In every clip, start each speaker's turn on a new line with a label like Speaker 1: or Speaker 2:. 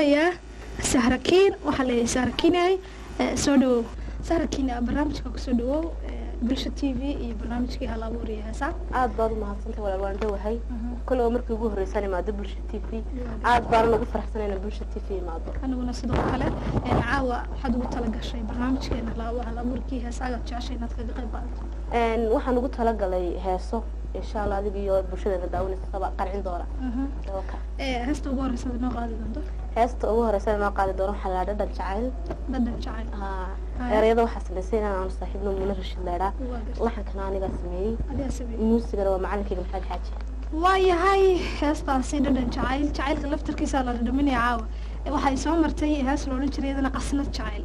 Speaker 1: yeedhayaa Sahrakiin. Waxaa leeyahay Sahrakiinay, soo dhawow. Sahrakiin, barnaamijka kusoo dhawow, Bulsha TV iyo barnaamijkii Hal Abuur iyo Heesaa.
Speaker 2: Aad baad u mahadsantay walaal, waan dhowahay. Kale oo markii ugu horreysaan imaado Bulsha TV, aad baanan ugu faraxsanayna Bulsha TV imaado.
Speaker 1: Aniguna sidoo kale. Caawa waxaad ugu talagashay barnaamijkeena hal abuurkii heesaaga jeceshay inaad kaga qayb qaadato?
Speaker 2: Waxaan ugu talagalay heeso, insha Allah, adiga iyo bulshadeena daawanaysa qancin doona.
Speaker 1: Heesta ugu horeysa noo qaadi doonto?
Speaker 2: Heesta ugu horeysa noo qaadi doono waxaa la Dhadhan Jacayl.
Speaker 1: Dhadhan Jacayl.
Speaker 2: Ereyada waxaa samaysay inaan aanu saaxiibno Muna Rashid leedhaa, laxankana anigaa sameeyey, muusigana waa macalinkayga Maxamed Xaaji.
Speaker 1: Waayahay, heestaasi Dhadhan Jacayl, jacaylka laftarkiisa la dhadhaminaya caawa. Waxay soo martay hees la odhan jiray iyadana Qasnad Jacayl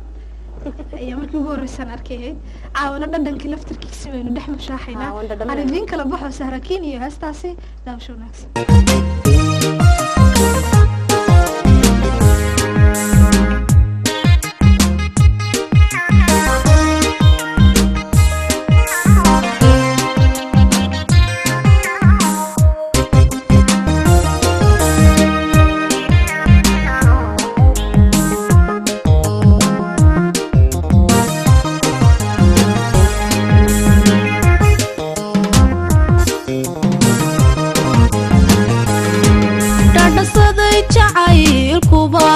Speaker 1: ayaa markii ugu horreysaan arkayahayd. Caawana dhadhankii laftarkiisi baynu dhex mushaaxaynaa. Aan idiin kala baxo Sahrakiin iyo heestaasi. Daawasho wanaagsan.
Speaker 3: Dhadhasaday jacaylkuba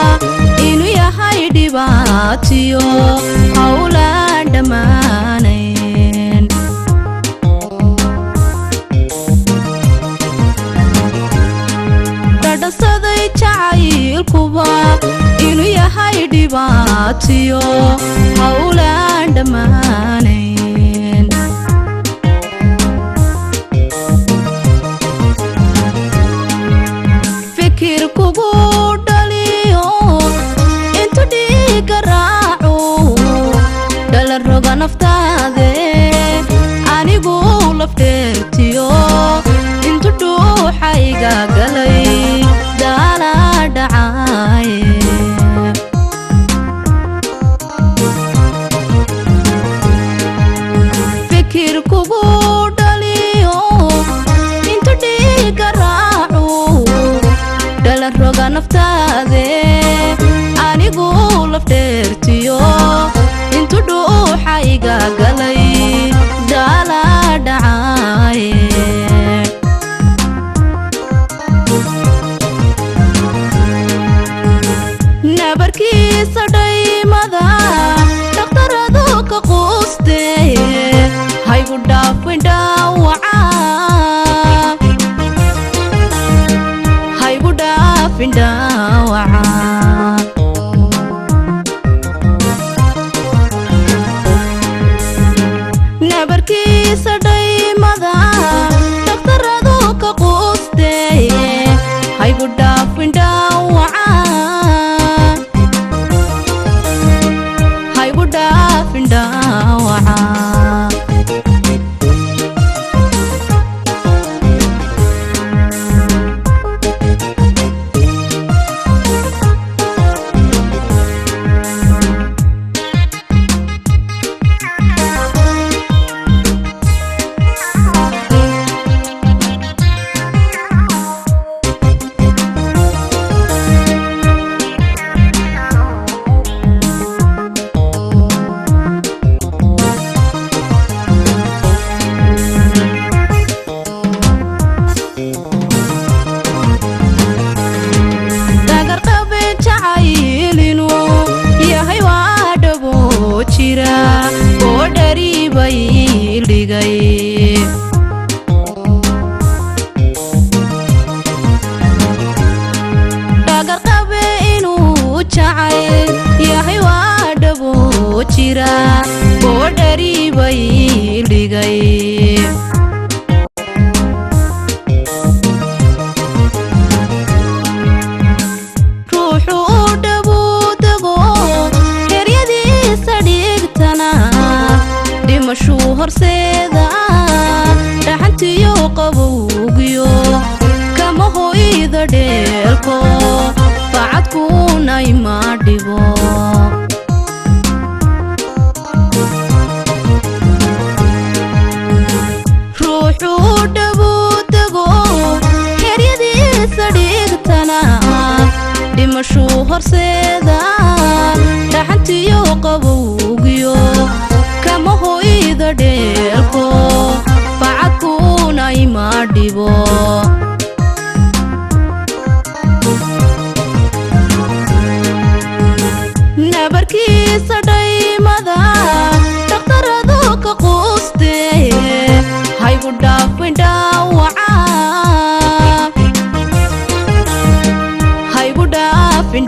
Speaker 3: inuu yahay dhibaatiyo howlaan dhammaanayn. Dhadhasaday jacaylkuba inuu yahay dhibaatiyo howlaan dhammaanayn. Fikir kugu dhaliyo intu dhiiga raaco dhala roga naftaade, anigu lafdheertiyo intu dhuuxayga galay daala dhacaaye. Fikir kugu dhaliyo intu dhiiga raaco dhala roga naftaade, anigu lafdheertiyo intu dhuuxayga galay daala dhacaaye. Nabarkiisa dhaymada dhakhtaradu ka quustee, haygu dhaafin dhaawaca, haygu dhaafin dhaawaca. Nabarkiisa dhaymada dhakhtaradu ka quustee, haygu dhaafin dhaawaca, haygu dhaafin dhaawaca. Dagarqabe jacayl inuu yahay waa dhaboo jira oo dharibay dhigay. Dhagarqabe inuu jacayl yahay waa dhaboo jira oo dharibay dhigay. Ruuxu u dhabuudago heryadiisa dhigtana dhimashuu horseeda, dhaxantiyo qabowgiyo kama hoyda dheelko, bacadkuuna ima dhibo. Ruuxu u dhabuudago heryadiisa dhigtana dhimashuu horseeda, dhaxantiyo qabowgiyo kama hoyda dheelko, bacadkuuna ima dhibo. Nabarkiisa dhaymada dhakhtaradu ka quuste, haygu dhaafin dhaawaca, haygu dhaafin.